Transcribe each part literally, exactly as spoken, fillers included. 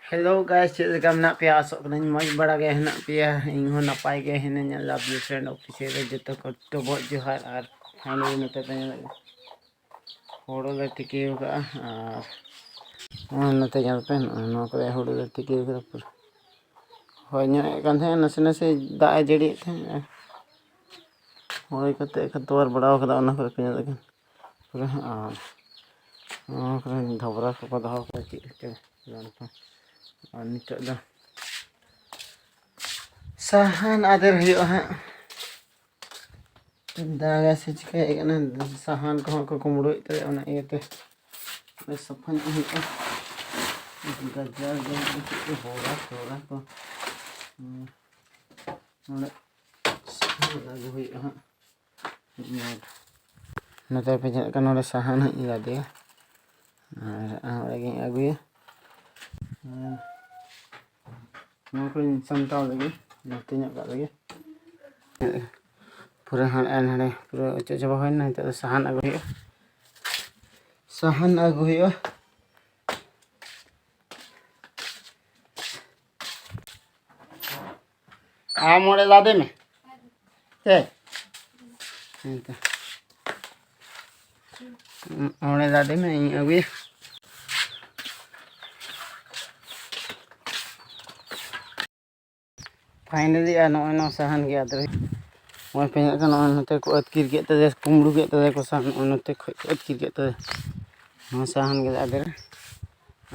Hello guys, ᱪᱮᱫ ᱞᱮᱠᱟ ᱢᱮᱱᱟᱜ ᱯᱮᱭᱟ? ᱟᱥᱚᱜ ᱠᱟᱹᱱᱟᱹᱧ ᱢᱚᱡᱽ ᱵᱟᱲᱟ ᱜᱮ ᱦᱮᱱᱟᱜ ᱯᱮᱭᱟ᱾ ᱤᱧ ᱦᱚᱸ ᱱᱟᱯᱟᱭ ᱜᱮ ᱦᱤᱱᱟᱹᱧᱟ᱾ Love you friend official ᱨᱮ ᱡᱚᱛᱚ ᱠᱚ ᱰᱚᱵᱚᱜ ᱡᱚᱦᱟᱨ᱾ ᱟᱨ finally ᱱᱚᱛᱮ ᱯᱮ ᱧᱮᱞᱮᱫ ᱦᱳᱲᱳ ᱞᱮ ᱛᱤᱠᱤ ᱟᱠᱟᱫᱼᱟ᱾ ᱟᱨ ᱱᱚᱜᱼᱚᱭ ᱱᱚᱛᱮ ᱧᱮᱞ ᱯᱮ, ᱱᱚᱜᱼᱚᱭ ᱱᱚᱣᱟ ᱠᱚᱨᱮ ᱦᱳᱲᱳ ᱞᱮ ᱛᱤᱠᱤ ᱟᱠᱟᱫᱟ᱾ ᱯᱩᱨᱟᱹ ᱦᱚᱭ ᱧᱚᱜ ᱮᱫ ᱠᱟᱱ ᱛᱟᱦᱮᱸᱫ, ᱱᱟᱥᱮ ᱱᱟᱥᱮ ᱫᱟᱜ ᱮ ᱡᱟᱹᱲᱤᱭᱮᱫ ᱛᱟᱦᱮᱸᱫ᱾ ᱦᱚᱭ ᱠᱟᱛᱮ ᱮᱠᱷᱟᱱ ᱛᱚᱣᱟᱨ ᱵᱟᱲᱟᱣ ᱠᱟᱫᱟ, ᱚᱱᱟ ᱠᱚᱨᱮ ᱯᱮ ᱧᱮᱞᱮᱫ ᱠᱟᱱ ᱯᱩᱨᱟᱹ᱾ ᱟᱨ ᱱᱚᱣᱟ ᱠᱚᱨᱮ ᱰᱷᱟᱵᱽᱨᱟ ᱠᱚᱠᱚ ᱫᱚᱦᱚ ᱠᱟᱫᱟ, ᱪᱮᱫ ᱠᱚᱪᱚ ᱡᱟᱱᱛᱷᱟ᱾ ᱟᱨ ᱱᱤᱛᱚᱜ ᱫᱚ ᱥᱟᱦᱟᱱ ᱟᱫᱮᱨ ᱦᱩᱭᱩᱜᱼᱟ ᱦᱟᱸᱜ᱾ ᱫᱟᱜᱟᱭ ᱥᱮ ᱪᱤᱠᱟᱹᱭᱮᱫ ᱠᱟᱱᱟ, ᱥᱟᱦᱟᱱ ᱠᱚᱦᱚᱸ ᱠᱚ ᱠᱩᱢᱵᱽᱲᱩᱭᱮᱫ ᱛᱟᱞᱮᱭᱟ, ᱚᱱᱟ ᱤᱭᱟᱹᱛᱮ ᱥᱟᱯᱷᱟ ᱧᱚᱜ ᱦᱩᱭᱩᱜᱼᱟ᱾ ᱜᱟᱡᱟᱲ ᱜᱮ ᱪᱮᱫ ᱠᱚ ᱦᱚᱲᱟ ᱛᱚᱲᱟ ᱠᱚ᱾ ᱦᱩᱸ᱾ ᱱᱚᱰᱮ ᱥᱟᱦᱟᱱ ᱟᱹᱜᱩ ᱦᱩᱭᱩᱜᱼᱟ ᱦᱟᱸᱜ᱾ ᱱᱚᱛᱮ ᱯᱮ ᱧᱮᱞᱮᱫ ᱠᱟᱱᱟ, ᱱᱚᱰᱮ ᱥᱟᱦᱟᱱ ᱦᱟᱸᱜ ᱤᱧ ᱞᱟᱫᱮᱭᱟ ᱟᱨ ᱚᱸᱰᱮ ᱜᱤᱧ ᱟᱹᱜᱩᱭᱟ᱾ ᱟᱨ ᱱᱚᱣᱟ ᱠᱚᱧ ᱥᱟᱢᱴᱟᱣ ᱞᱮᱜᱮ, ᱡᱟᱹᱥᱛᱤ ᱧᱚᱜ ᱠᱟᱜ ᱞᱮᱜᱮ᱾ ᱯᱩᱨᱟᱹ ᱦᱟᱸᱰᱮ ᱱᱟᱰᱮ ᱯᱩᱨᱟᱹ ᱚᱪᱚᱜ ᱪᱟᱵᱟ ᱦᱩᱭᱱᱟ᱾ ᱱᱤᱛᱚᱜ ᱫᱚ ᱥᱟᱦᱟᱱ ᱟᱹᱜᱩ ᱦᱩᱭᱩᱜᱼᱟ, ᱥᱟᱦᱟᱱ ᱟᱹᱜᱩ ᱦᱩᱭᱩᱜᱼᱟ᱾ ᱟᱢ ᱚᱸᱰᱮ ᱞᱟᱫᱮ ᱢᱮ᱾ ᱪᱮᱫ? ᱦᱮᱸᱛᱚ᱾ ᱚᱸᱰᱮ ᱞᱟᱫᱮ ᱢᱮ, ᱤᱧ ᱟᱹᱜᱩᱭᱟ᱾ Finally, ᱟᱨ ᱱᱚᱜᱼᱚᱭ ᱱᱚᱣᱟ ᱥᱟᱦᱟᱱ ᱜᱮ ᱟᱫᱚ ᱱᱚᱜᱼᱚᱭ ᱯᱮ ᱧᱮᱞᱮᱫ ᱠᱟᱱᱟ, ᱱᱚᱜᱼᱚᱭ ᱱᱚᱛᱮ ᱠᱚ ᱟᱹᱛᱠᱤᱨ ᱠᱮᱫ ᱛᱟᱞᱮᱭᱟ, ᱠᱩᱢᱵᱽᱲᱩ ᱠᱮᱫ ᱛᱟᱞᱮᱭᱟ ᱠᱚ ᱥᱟᱦᱟᱱ, ᱱᱚᱜᱼᱚᱭ ᱱᱚᱛᱮ ᱠᱷᱚᱡ ᱠᱚ ᱟᱹᱛᱠᱤᱨ ᱠᱮᱫ ᱛᱟᱞᱮᱭᱟ᱾ ᱱᱚᱣᱟ ᱥᱟᱦᱟᱱ ᱜᱮᱞᱮ ᱟᱫᱮᱨᱟ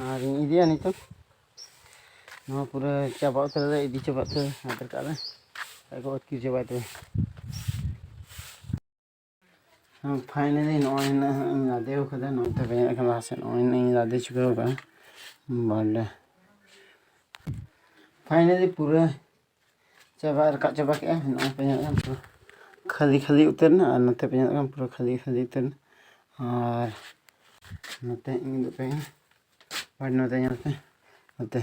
ᱟᱨ ᱤᱧ ᱤᱫᱤᱭᱟ ᱱᱤᱛᱚᱜ᱾ ᱱᱚᱣᱟ ᱯᱩᱨᱟᱹ ᱪᱟᱵᱟ ᱩᱛᱟᱹᱨ ᱞᱮ ᱤᱫᱤ ᱪᱟᱵᱟ ᱩᱛᱟᱹᱨ ᱟᱫᱮᱨ ᱠᱟᱜ ᱞᱮ, ᱟᱨ ᱠᱚ ᱟᱹᱛᱠᱤᱨ ᱪᱟᱵᱟᱭ ᱛᱟᱞᱮᱭᱟ᱾ ᱯᱷᱟᱭᱱᱟᱞᱤ ᱱᱚᱜᱼᱚᱭ ᱱᱟᱜ ᱤᱧ ᱞᱟᱫᱮ ᱠᱟᱫᱟ, ᱱᱚᱜᱼᱚᱭ ᱛᱚ ᱵᱮᱱᱟᱜ ᱠᱟᱱᱟ ᱞᱟᱦᱟ ᱥᱮᱫ, ᱱᱚᱜᱼᱚᱭ ᱱᱟᱜ ᱤᱧ ᱞᱟᱫᱮ ᱪᱩᱠᱟᱹᱣ ᱠᱟᱜᱼᱟ᱾ ᱵᱟᱰᱮ ᱯᱷᱟᱭᱱᱟᱞᱤ ᱯᱩᱨᱟᱹ ᱪᱟᱵᱟ, ᱨᱟᱠᱟᱵ ᱪᱟᱵᱟ ᱠᱮᱜᱼᱟ᱾ ᱱᱚᱜᱼᱚᱭ ᱯᱮ ᱧᱮᱞ ᱠᱟᱱ ᱯᱩᱨᱟᱹ ᱠᱷᱟᱹᱞᱤ ᱠᱷᱟᱹᱞᱤ ᱩᱛᱟᱹᱨ ᱮᱱᱟ, ᱟᱨ ᱱᱚᱛᱮ ᱯᱮ ᱧᱮᱞ ᱠᱟᱱ ᱯᱩᱨᱟᱹ ᱠᱷᱟᱹᱞᱤ ᱠᱷᱟᱹᱞᱤ ᱩᱛᱟᱹᱨ ᱮᱱᱟ᱾ ᱟᱨ ᱱᱚᱛᱮ ᱤᱧ ᱩᱫᱩᱜ ᱯᱮ ᱠᱟᱱᱟ᱾ ᱟᱨ ᱱᱚᱛᱮ ᱧᱮᱞ ᱯᱮ, ᱱᱚᱛᱮ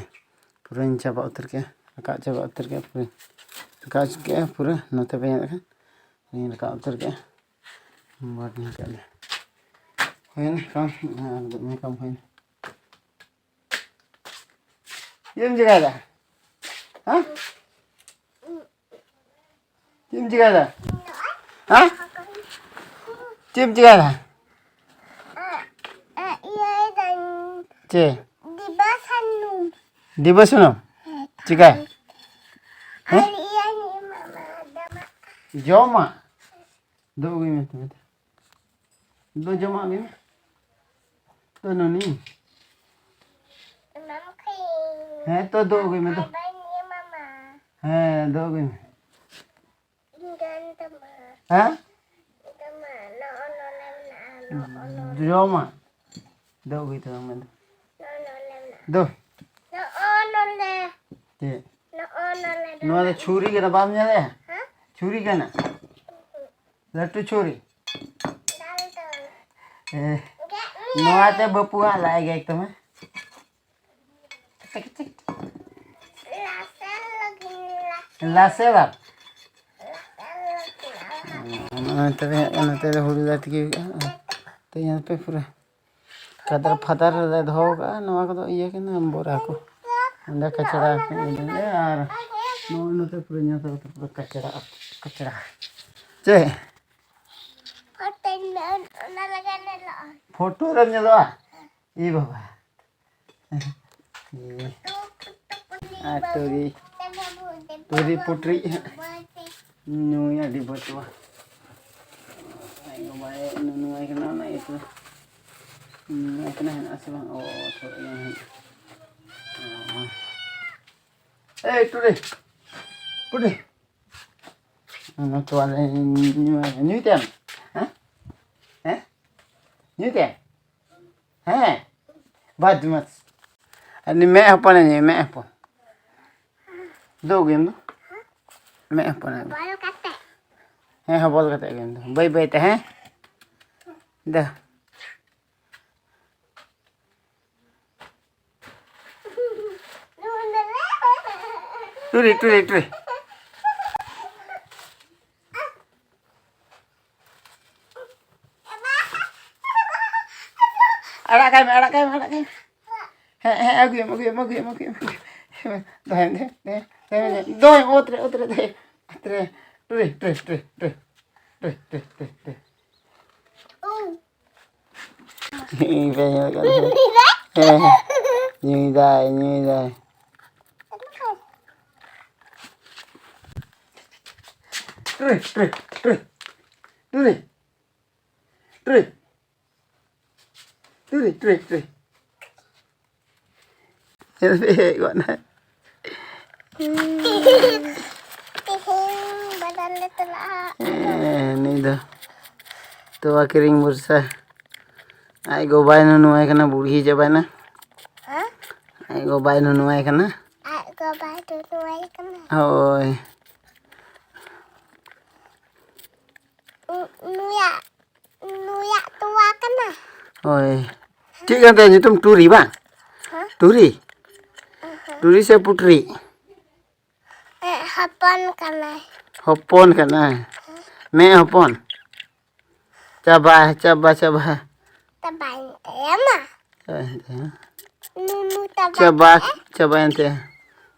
ᱯᱩᱨᱟᱹᱧ ᱪᱟᱵᱟ ᱩᱛᱟᱹᱨ ᱠᱮᱜᱼᱟ, ᱨᱟᱠᱟᱵ ᱪᱟᱵᱟ ᱩᱛᱟᱹᱨ ᱠᱮᱜᱼᱟ, ᱯᱩᱨᱟᱹᱧ ᱨᱟᱠᱟᱵ ᱠᱮᱜᱼᱟ ᱯᱩᱨᱟᱹ᱾ ᱱᱚᱛᱮ ᱯᱮ ᱧᱮᱞᱮᱫ ᱠᱷᱟᱱ ᱯᱩᱨᱟᱹᱧ ᱨᱟᱠᱟᱵ ᱩᱛᱟᱹᱨ ᱠᱮᱜᱼᱟ᱾ ᱵᱟᱴ ᱧᱮᱞ ᱠᱮᱜᱼᱟ ᱞᱮ᱾ ᱦᱩᱭᱮᱱ ᱠᱟᱢ, ᱟᱨ ᱫᱚᱢᱮ ᱠᱟᱢ ᱦᱩᱭᱮᱱ᱾ ᱪᱮᱫ ᱮᱢ ᱪᱤᱠᱟᱹᱭᱮᱫᱟ? ᱦᱮᱸ? ᱪᱮᱫ ᱮᱢ ᱪᱤᱠᱟᱹᱭᱮᱫᱟ? ᱦᱮᱸ? ᱪᱮᱫ ᱮᱢ ᱪᱤᱠᱟᱹᱭᱮᱫᱟ? ᱤᱭᱟᱹᱭ ᱫᱟᱹᱧ᱾ ᱪᱮᱫ? ᱰᱤᱵᱟᱹ ᱥᱩᱱᱩᱢ᱾ ᱰᱤᱵᱟᱹ ᱥᱩᱱᱩᱢ? ᱦᱮᱸ, ᱪᱤᱠᱟᱹ? ᱦᱮᱸ? ᱟᱨ ᱤᱭᱟᱹᱧ ᱮᱢᱟᱢᱟ, ᱡᱚᱢᱟᱜ᱾ ᱡᱚᱢᱟᱜ? ᱫᱩ ᱟᱹᱜᱩᱭ ᱢᱮ ᱛᱚᱵᱮ᱾ ᱫᱩ ᱡᱚᱢᱟᱜ ᱟᱹᱜᱩᱭ ᱢᱮ᱾ ᱫᱩ ᱱᱩᱱᱤ᱾ ᱮᱢᱟᱢ ᱠᱷᱟᱹᱧ᱾ ᱦᱮᱸ ᱛᱚ, ᱫᱩ ᱟᱹᱜᱩᱭ ᱢᱮ ᱫᱩ᱾ ᱟᱨ ᱵᱟᱹᱧ ᱮᱢᱟᱢᱟ᱾ ᱦᱮᱸ, ᱫᱩ ᱟᱹᱜᱩᱭ ᱢᱮ᱾ ᱤᱧ ᱫᱚᱧ ᱮᱢᱟᱢᱟ᱾ ᱦᱮᱸ? ᱤᱧ ᱫᱚ ᱢᱟ, ᱱᱚᱜᱼᱚ ᱱᱚᱰᱮ ᱢᱮᱱᱟᱜᱼᱟ, ᱱᱚᱜᱼᱚ ᱱᱚᱰᱮ᱾ ᱡᱚᱢᱟᱜ᱾ ᱫᱩ ᱟᱹᱜᱩᱭ ᱛᱟᱵᱚᱱ ᱢᱮ ᱫᱩ᱾ ᱱᱚᱜᱼᱚ ᱱᱚᱰᱮ ᱢᱮᱱᱟᱜᱼᱟ᱾ ᱫᱩ᱾ ᱱᱚᱜᱼᱚ ᱱᱚᱰᱮ᱾ ᱪᱮᱫ? ᱱᱚᱜᱼᱚ ᱱᱚᱰᱮ ᱱᱚᱣᱟ ᱫᱚ ᱢᱮᱱᱟᱜᱼᱟ᱾ ᱪᱷᱩᱨᱤ ᱠᱟᱱᱟ, ᱵᱟᱢ ᱧᱮᱞᱮᱜᱼᱟ? ᱦᱮᱸ? ᱪᱷᱩᱨᱤ ᱠᱟᱱᱟ? ᱞᱟᱹᱴᱩ ᱪᱷᱩᱨᱤ᱾ ᱮ, ᱱᱚᱣᱟᱛᱮ ᱵᱟᱹᱯᱩᱣᱟᱜ ᱞᱟᱡ ᱮ ᱜᱮᱫ ᱛᱟᱢᱟ᱾ ᱞᱟᱥᱮᱨ ᱞᱟᱹᱜᱤᱫ, ᱞᱟᱥᱮᱨ᱾ ᱞᱟᱥᱮᱨᱟ? ᱞᱟᱥᱮᱨ ᱞᱟᱹᱜᱤᱫ᱾ ᱱᱚᱛᱮ ᱫᱚ ᱦᱩᱲᱩ ᱫᱟᱜ ᱛᱮᱜᱮ ᱦᱩᱭᱩᱜᱼᱟ᱾ ᱛᱚ, ᱧᱮᱞ ᱯᱮ ᱯᱩᱨᱟᱹ᱾ ᱠᱟᱫᱟᱨ ᱯᱷᱟᱫᱟᱨ ᱨᱮᱞᱮ ᱫᱚᱦᱚ ᱠᱟᱜᱼᱟ᱾ ᱱᱚᱣᱟ ᱠᱚᱫᱚ ᱤᱭᱟᱹ ᱠᱟᱱᱟ, ᱵᱚᱨᱟ ᱠᱚ᱾ ᱚᱸᱰᱮ ᱠᱟᱪᱲᱟ ᱠᱚ ᱤᱫᱤᱭᱟ᱾ ᱟᱨ ᱱᱚᱜᱼᱚᱭ ᱱᱚᱛᱮ ᱯᱩᱨᱟᱹ ᱧᱮᱞ ᱛᱟᱵᱚ, ᱯᱩᱨᱟᱹ ᱠᱟᱪᱲᱟ, ᱠᱟᱪᱲᱟ᱾ ᱪᱮᱫ? ᱯᱷᱳᱴᱳᱧ ᱢᱮ, ᱚᱱᱟ ᱞᱟᱜᱟᱱ ᱧᱮᱞᱚᱜᱼᱟ᱾ ᱯᱷᱳᱴᱳ ᱨᱮᱢ ᱧᱮᱞᱚᱜᱼᱟ? ᱮ ᱵᱟᱵᱟ᱾ ᱮ᱾ ᱟᱨ ᱴᱩᱨᱤ, ᱴᱩᱨᱤ ᱯᱩᱴᱨᱤ ᱦᱟᱸᱜ᱾ ᱱᱩᱭ ᱟᱹᱰᱤ ᱵᱟᱹᱪᱩᱜᱼᱟ᱾ ᱟᱡ ᱵᱟᱵᱟᱭ ᱱᱩᱱᱩᱣᱟᱭ ᱠᱟᱱᱟ, ᱚᱱᱟ ᱤᱭᱟᱹᱛᱮ ᱱᱩᱱᱩᱣᱟᱭ ᱠᱟᱱᱟ, ᱦᱮᱱᱟᱜ ᱟᱥᱮ ᱵᱟᱝ? ᱚ, ᱛᱷᱚᱲᱟ ᱜᱟᱱ ᱦᱮᱱᱟᱜᱼᱟ᱾ ᱚ᱾ ᱮᱭ, ᱴᱩᱰᱤ, ᱴᱩᱰᱤ᱾ ᱚᱱᱟ ᱛᱚᱣᱟ ᱞᱮ ᱧᱩᱭᱟ, ᱧᱩᱭ ᱛᱮ ᱟᱢ? ᱦᱮᱸ? ᱦᱮᱸ? ᱧᱩᱭ ᱛᱮ? ᱦᱮᱸ, ᱵᱟᱫᱢᱟᱥ᱾ ᱩᱱᱤ ᱢᱮᱫ ᱦᱚᱯᱚᱱᱮ ᱧᱩᱭ, ᱢᱮᱫ ᱦᱚᱯᱚᱱ᱾ ᱫᱩ ᱜᱮᱢ ᱫᱚ᱾ ᱢᱮᱫ ᱦᱚᱯᱚᱱᱮ ᱧᱩᱭ᱾ ᱵᱚᱞ ᱠᱟᱛᱮ᱾ ᱦᱮᱸ, ᱦᱚᱵᱚᱞ ᱠᱟᱛᱮ ᱜᱮᱢ ᱫᱚ᱾ ᱵᱟᱹᱭ ᱵᱟᱹᱭ ᱛᱮ, ᱦᱮᱸ? ᱫᱚ᱾ ᱴᱩᱨᱤ, ᱴᱩᱨᱤ, ᱴᱩᱨᱤ᱾ ᱟᱲᱟᱜ ᱠᱟᱭ ᱢᱮ, ᱟᱲᱟᱜ ᱠᱟᱭ ᱢᱮ, ᱟᱲᱟᱜ ᱠᱟᱭ ᱢᱮ᱾ ᱦᱮᱸ, ᱦᱮᱸ, ᱟᱹᱜᱩᱭᱮᱢ, ᱟᱹᱜᱩᱭᱮᱢ, ᱟᱹᱜᱩᱭᱮᱢ, ᱟᱹᱜᱩᱭᱮᱢ, ᱟᱹᱜᱩᱭᱮᱢ᱾ ᱫᱚᱦᱚᱭ ᱢᱮ, ᱫᱚᱦᱚᱭ ᱢᱮ, ᱫᱚᱦᱚᱭ ᱢᱮ, ᱫᱚᱦᱚᱭ ᱢᱮ, ᱚᱛ ᱨᱮ, ᱚᱛ ᱨᱮ, ᱫᱚᱦᱚᱭ ᱢᱮ᱾ ᱚᱛ ᱨᱮ᱾ ᱴᱩᱨᱤ, ᱴᱩᱨᱤ, ᱴᱩᱨᱤ, ᱴᱩᱨᱤ᱾ ᱴᱩᱨᱤ, ᱴᱩᱨᱤ, ᱴᱩᱨᱤ, ᱴᱩᱨᱤ᱾ ᱦᱮᱸ, ᱦᱮᱸ, ᱧᱩᱭᱫᱟᱭ, ᱧᱩᱭᱫᱟᱭ᱾ ᱴᱩᱨᱤ, ᱴᱩᱨᱤ, ᱴᱩᱨᱤ᱾ ᱴᱩᱨᱤ᱾ ᱴᱩᱨᱤ᱾ ᱴᱩᱨᱤ, ᱴᱩᱨᱤ, ᱴᱩᱨᱤ᱾ ᱧᱮᱞ ᱯᱮ, ᱦᱮᱡ ᱜᱚᱫ ᱱᱟᱭ᱾ ᱛᱮᱦᱮᱧ ᱵᱟᱡᱟᱨ ᱞᱮ ᱪᱟᱞᱟᱜᱼᱟ᱾ ᱦᱮᱸ, ᱱᱩᱭ ᱫᱚ ᱛᱚᱣᱟ ᱠᱤᱨᱤᱧ ᱵᱷᱚᱨᱥᱟ᱾ ᱟᱡ ᱜᱚ ᱵᱟᱭ ᱱᱩᱱᱩᱣᱟᱭ ᱠᱟᱱᱟ, ᱵᱩᱲᱦᱤ ᱪᱟᱵᱟᱭᱱᱟ᱾ ᱦᱮᱸ? ᱟᱡ ᱜᱚ ᱵᱟᱭ ᱱᱩᱱᱩᱣᱟᱭ ᱠᱟᱱᱟ᱾ ᱟᱡ ᱜᱚ ᱵᱟᱭ ᱱᱩᱱᱩᱣᱟᱭ ᱠᱟᱱᱟ᱾ ᱦᱳᱭ᱾ ᱩ-, ᱱᱩᱭᱟᱜ, ᱱᱩᱭᱟᱜ ᱛᱚᱣᱟ ᱠᱟᱱᱟ᱾ ᱦᱳᱭ᱾ ᱪᱮᱫ ᱠᱟᱱ ᱛᱟᱭᱟ ᱧᱩᱛᱩᱢ? ᱴᱩᱨᱤ ᱵᱟᱝ? ᱦᱮᱸ? ᱴᱩᱨᱤ? ᱦᱮᱸ᱾ ᱴᱩᱨᱤ ᱥᱮ ᱯᱩᱴᱨᱤ? ᱦᱮᱸ, ᱦᱚᱯᱚᱱ ᱠᱟᱱᱟᱭ᱾ ᱦᱚᱯᱚᱱ ᱠᱟᱱᱟᱭ? ᱢᱮ ᱦᱚᱯᱚᱱ? ᱪᱟᱵᱟ, ᱪᱟᱵᱟ, ᱪᱟᱵᱟ᱾ ᱪᱟᱵᱟᱭᱮᱱ ᱛᱟᱭᱟ ᱢᱟ᱾ ᱪᱟᱵᱟᱭᱮᱱ ᱛᱟᱭᱟ᱾ ᱱᱩᱱᱩ ᱪᱟᱵᱟ ᱪᱟᱵᱟ, ᱠᱮᱫᱼᱟ᱾ ᱪᱟᱵᱟᱭᱮᱱ ᱛᱟᱭᱟ᱾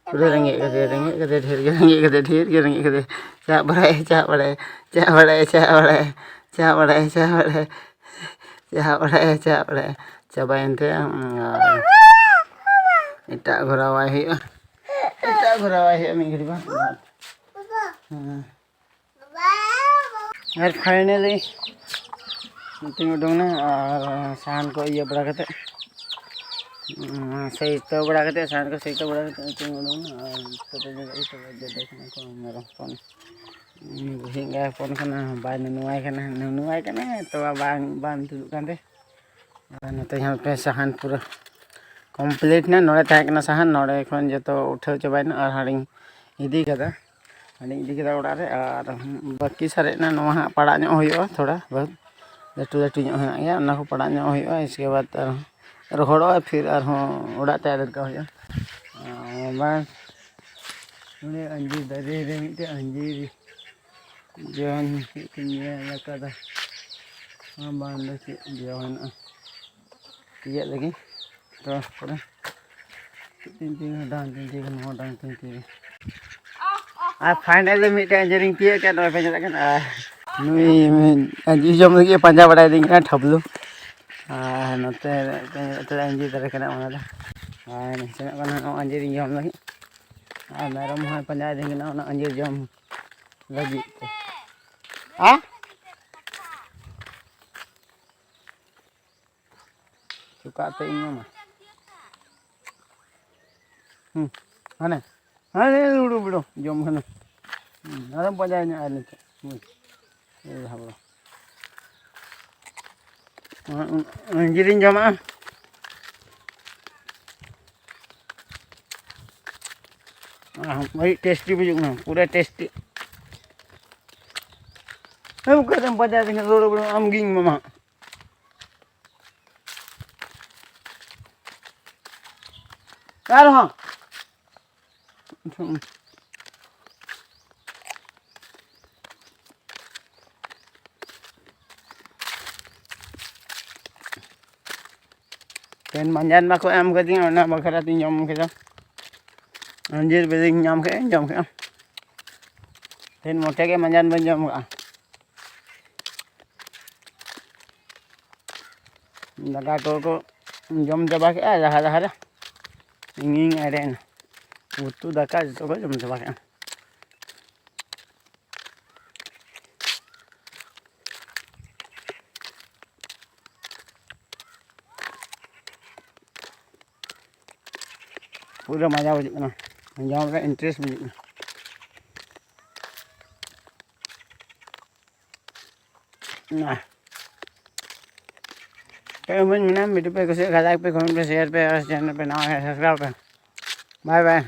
ᱯᱩᱨᱟᱹ ᱨᱮᱸᱜᱮᱡ ᱠᱟᱫᱮᱭᱟ, ᱨᱮᱸᱜᱮᱡ ᱠᱟᱫᱮᱭᱟ, ᱰᱷᱮᱨ ᱜᱮ ᱨᱮᱸᱜᱮᱡ ᱠᱟᱫᱮᱭᱟ, ᱰᱷᱮᱨ ᱜᱮ ᱨᱮᱸᱜᱮᱡ ᱠᱟᱫᱮᱭᱟ᱾ ᱪᱟᱜ ᱵᱟᱲᱟᱭ, ᱪᱟᱜ ᱵᱟᱲᱟᱭ, ᱪᱟᱜ ᱵᱟᱲᱟᱭ, ᱪᱟᱜ ᱵᱟᱲᱟᱭ, ᱪᱟᱜ ᱵᱟᱲᱟᱭ, ᱪᱟᱜ ᱵᱟᱲᱟᱭ᱾ ᱪᱟᱵᱟᱭᱮᱱ ᱛᱟᱭᱟ᱾ ᱟᱨ ᱮᱴᱟᱜ ᱜᱷᱚᱨᱟᱣᱟᱭ ᱦᱩᱭᱩᱜᱼᱟ᱾ ᱮᱴᱟᱜ ᱜᱷᱚᱨᱟᱣᱟᱭ ᱦᱩᱭᱩᱜᱼᱟ ᱢᱤᱫ ᱜᱷᱟᱹᱲᱤ ᱵᱟᱝ᱾ ᱦᱮᱸ᱾ ᱟᱨ finally ᱱᱚᱛᱮᱧ ᱩᱰᱩᱝᱱᱟ ᱟᱨ ᱥᱟᱦᱟᱱ ᱠᱚ ᱤᱭᱟᱹ ᱵᱟᱲᱟ ᱠᱟᱛᱮᱫ, ᱩᱸ, ᱥᱟᱹᱭᱛᱟᱹᱣ ᱵᱟᱲᱟ ᱠᱟᱛᱮᱫ, ᱥᱟᱦᱟᱱ ᱠᱚ ᱥᱟᱹᱭᱛᱟᱹᱣ ᱵᱟᱲᱟ ᱠᱟᱛᱮᱫ ᱱᱚᱛᱮᱧ ᱩᱰᱩᱝᱱᱟ᱾ ᱟᱨ ᱱᱤᱛᱚᱜ ᱫᱚ ᱧᱮᱞᱚᱜ ᱠᱟᱱᱟ ᱢᱮᱨᱚᱢ ᱦᱚᱯᱚᱱ, ᱩᱸ, ᱵᱩᱦᱤ ᱮᱸᱜᱟᱭ ᱦᱚᱯᱚᱱ ᱠᱟᱱᱟ, ᱵᱟᱭ ᱱᱩᱱᱩᱣᱟᱭ ᱠᱟᱱᱟ, ᱱᱩᱱᱩᱣᱟᱭ ᱠᱟᱱᱟ, ᱛᱚᱣᱟ ᱵᱟᱝ, ᱵᱟᱝ ᱛᱩᱫᱩᱜ ᱠᱟᱱ ᱛᱮ᱾ ᱟᱨ ᱱᱚᱛᱮ ᱧᱮᱞ ᱯᱮ, ᱥᱟᱦᱟᱱ ᱯᱩᱨᱟᱹ complete ᱱᱟ᱾ ᱱᱚᱰᱮ ᱛᱟᱦᱮᱸ ᱠᱟᱱᱟ ᱥᱟᱦᱟᱱ, ᱱᱚᱰᱮ ᱠᱷᱚᱱ ᱡᱚᱛᱚ ᱩᱴᱷᱟᱹᱣ ᱪᱟᱵᱟᱭᱮᱱᱟ ᱟᱨ ᱦᱟᱸᱰᱮᱧ ᱤᱫᱤ ᱠᱟᱫᱟ, ᱦᱟᱸᱰᱮᱧ ᱤᱫᱤ ᱠᱟᱫᱟ ᱚᱲᱟᱜ ᱨᱮ᱾ ᱟᱨ ᱵᱟᱹᱠᱤ ᱥᱟᱨᱮᱡ ᱱᱟ, ᱱᱚᱣᱟ ᱦᱟᱸᱜ ᱯᱟᱲᱟᱜ ᱧᱚᱜ ᱦᱩᱭᱩᱜᱼᱟ, ᱛᱷᱚᱲᱟ ᱵᱚᱦᱩᱛ ᱞᱟᱹᱴᱩ ᱞᱟᱹᱴᱩ ᱧᱚᱜ ᱦᱮᱱᱟᱜ ᱜᱮᱭᱟ, ᱚᱱᱟ ᱠᱚ ᱯᱟᱲᱟᱜ ᱧᱚᱜ ᱦᱩᱭᱩᱜᱼᱟ᱾ ᱤᱥᱠᱮ ᱵᱟᱫ ᱟᱨᱦᱚᱸ ᱨᱚᱦᱚᱲᱚᱜᱼᱟ, ᱯᱷᱤᱨ ᱟᱨᱦᱚᱸ ᱚᱲᱟᱜ ᱛᱮ ᱟᱫᱮᱨ ᱠᱟᱜ ᱦᱩᱭᱩᱜᱼᱟ᱾ ᱟᱨ ᱵᱟᱝ, ᱱᱚᱰᱮ ᱟᱸᱡᱤᱨ ᱫᱟᱨᱮ ᱨᱮ ᱢᱤᱫᱴᱮᱡ ᱟᱸᱡᱤᱨ ᱡᱚ ᱢᱤᱫᱴᱮᱱ ᱧᱮᱞ ᱟᱠᱟᱫᱟ᱾ ᱚᱱᱟ ᱵᱟᱝ ᱫᱚ ᱪᱮᱫ ᱡᱚ ᱦᱮᱱᱟᱜᱼᱟ, ᱛᱤᱭᱟᱹᱜ ᱞᱟᱹᱜᱤᱫ᱾ ᱛᱚ ᱯᱚᱨᱮ ᱛᱤᱱ ᱛᱤᱱ ᱰᱟᱝ, ᱛᱤᱱ ᱛᱤᱱ ᱱᱚᱣᱟ ᱰᱟᱝ, ᱛᱤᱱ ᱛᱤᱱ᱾ ᱟᱨ finally ᱢᱤᱫᱴᱮᱱ ᱟᱸᱡᱤᱨᱤᱧ ᱛᱤᱭᱳᱜ ᱠᱮᱫ, ᱱᱚᱜᱼᱚᱭ ᱯᱮ ᱧᱮᱞᱮᱫ ᱠᱟᱱᱟ᱾ ᱟᱨ ᱱᱩᱭ ᱟᱸᱡᱤᱨ ᱡᱚᱢ ᱞᱟᱹᱜᱤᱫ ᱯᱟᱸᱡᱟ ᱵᱟᱲᱟᱭᱮᱫᱤᱧ ᱠᱟᱱᱟ ᱴᱷᱟᱵᱞᱩ᱾ ᱟᱨ ᱱᱚᱛᱮ ᱢᱤᱫᱴᱮᱱ ᱧᱮᱞᱮᱫ ᱛᱟᱞᱮ ᱟᱸᱡᱤᱨ ᱫᱟᱨᱮ ᱠᱟᱱᱟ, ᱚᱱᱟ ᱫᱚ᱾ ᱟᱨ ᱥᱮᱱᱚᱜ ᱠᱟᱱᱟ ᱱᱚᱜᱼᱚᱭ ᱟᱸᱡᱤᱨᱤᱧ ᱡᱚᱢ ᱞᱟᱹᱜᱤᱫ᱾ ᱟᱨ ᱢᱮᱨᱚᱢ ᱦᱚᱸᱭ ᱯᱟᱸᱡᱟᱭᱮᱫᱤᱧ ᱠᱟᱱᱟ ᱚᱱᱟ ᱟᱸᱡᱤᱨ ᱡᱚᱢ ᱞᱟᱹᱜᱤᱫ ᱛᱮ᱾ ᱟ? ᱪᱩᱠᱟᱜ ᱛᱮ ᱤᱧ ᱢᱟᱢᱟ᱾ ᱦᱩᱸ, ᱦᱟᱱᱮ, ᱦᱟᱱᱮ ᱞᱩᱲᱩ ᱵᱩᱲᱩ ᱡᱚᱢ ᱠᱟᱱᱟ᱾ ᱦᱩᱸ, ᱟᱨᱚᱢ ᱯᱟᱸᱡᱟᱭ ᱧᱚᱜ ᱟᱨ ᱱᱤᱛᱚᱜ᱾ ᱦᱩᱸ, ᱮᱭ ᱦᱟᱵᱲᱟ᱾ ᱟᱸᱡᱤᱨᱤᱧ ᱡᱚᱢᱟ᱾ ᱟᱹᱰᱤ tasty ᱵᱩᱡᱩᱜ ᱠᱟᱱᱟ, ᱯᱩᱨᱟᱹ tasty᱾ ᱦᱮᱸ, ᱚᱠᱟᱨᱮᱢ ᱯᱟᱸᱡᱟ ᱠᱤᱧᱟ ᱞᱩᱲᱩ ᱵᱩᱲᱩ, ᱟᱢ ᱜᱤᱧ ᱢᱟᱢᱟ᱾ ᱟᱨᱦᱚᱸ᱾ ᱛᱮᱦᱮᱧ ᱢᱟᱸᱡᱟᱱ ᱵᱟᱠᱚ ᱮᱢ ᱠᱟᱫᱤᱧᱟ, ᱚᱱᱟ ᱵᱟᱠᱷᱨᱟ ᱛᱤᱧ ᱡᱚᱢ ᱠᱮᱫᱟ᱾ ᱟᱸᱡᱤᱨ ᱵᱤᱞᱤᱧ ᱧᱟᱢ ᱠᱮᱫᱟ, ᱡᱚᱢ ᱠᱮᱫᱟ᱾ ᱛᱮᱦᱮᱧ ᱢᱚᱴᱮ ᱜᱮ ᱢᱟᱸᱡᱟᱱ ᱵᱟᱹᱧ ᱡᱚᱢ ᱠᱟᱜᱼᱟ᱾ ᱫᱟᱠᱟ ᱠᱚ ᱠᱚ ᱡᱚᱢ ᱪᱟᱵᱟ ᱠᱮᱫᱼᱟ ᱞᱟᱦᱟ ᱞᱟᱦᱟ ᱨᱮ᱾ ᱤᱧᱤᱧ ᱮᱲᱮᱭᱮᱱᱟ᱾ ᱩᱛᱩ ᱫᱟᱠᱟ ᱡᱚᱛᱚ ᱠᱚ ᱡᱚᱢ ᱪᱟᱵᱟ ᱠᱮᱫᱼᱟ᱾ ᱯᱩᱨᱟᱹ ᱢᱟᱡᱟ ᱵᱩᱡᱩᱜ ᱠᱟᱱᱟ, ᱡᱚᱢ ᱨᱮ interest ᱵᱩᱡᱩᱜ ᱠᱟᱱᱟ᱾ ᱟᱦ᱾ ᱯᱮ ᱩᱢᱟᱹᱧ ᱢᱮᱱᱟ, video ᱯᱮ ᱠᱩᱥᱤᱭᱟᱜ ᱠᱷᱟᱡ like ᱯᱮ, comment ᱯᱮ, share ᱯᱮ, ᱟᱨ channel ᱯᱮ ᱱᱟᱣᱟ ᱠᱷᱟᱡ subscribe ᱯᱮ᱾ Bye bye᱾